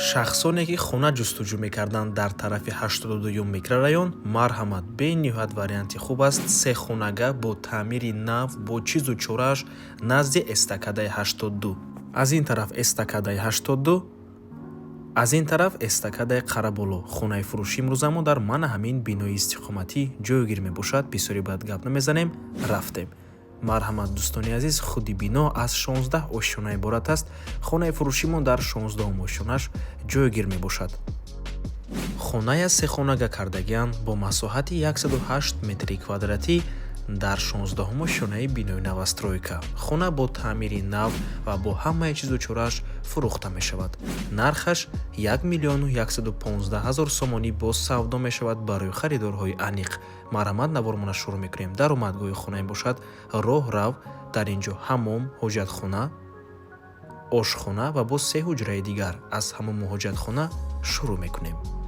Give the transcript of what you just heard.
Шахсоне, ки хона ҷустуҷӯ мекарданд дар тарафи 82-юм микрорайон, марҳамат, бениҳоят варианти хуб аст. Се хонага бо таъмири нав, бо чизу чорааш, назди эстакадаи 82. Аз ин тараф эстакадаи 82, аз ин тараф эстакадаи Қараболо. Хонаи фурӯши имрӯзамо дар мана ҳамин бинои истиқоматӣ ҷойгир мебошад. Бисёре бояд гап намезанем, рафтем. Марҳамат, дӯстони азиз, худи бино аз 16 ошёна иборат аст. Хонаи фурӯшимон дар 16-ум ошёнаш ҷойгир мебошад. Хоная сехонага кардагианд бо масоҳати 108 метри квадратӣ дар 16-ум ошёнаи бинои новостройка. Хона бо таъмири нав ва бо ҳамаи чизу чорааш фурӯхта мешавад. Нархаш 1 миллиону 115 ҳазор сомонӣ, боз савдо мешавад барои харидорҳои аниқ. Марҳамат, навормона шурӯъ мекунем. Даромадгоҳи хонае бошад роҳрав. Дар ин ҷо ҳаммом, ҳоҷатхона, ошхона ва боз се ҳуҷраи дигар. Аз ҳаммому ҳоҷатхона шурӯъ мекунем.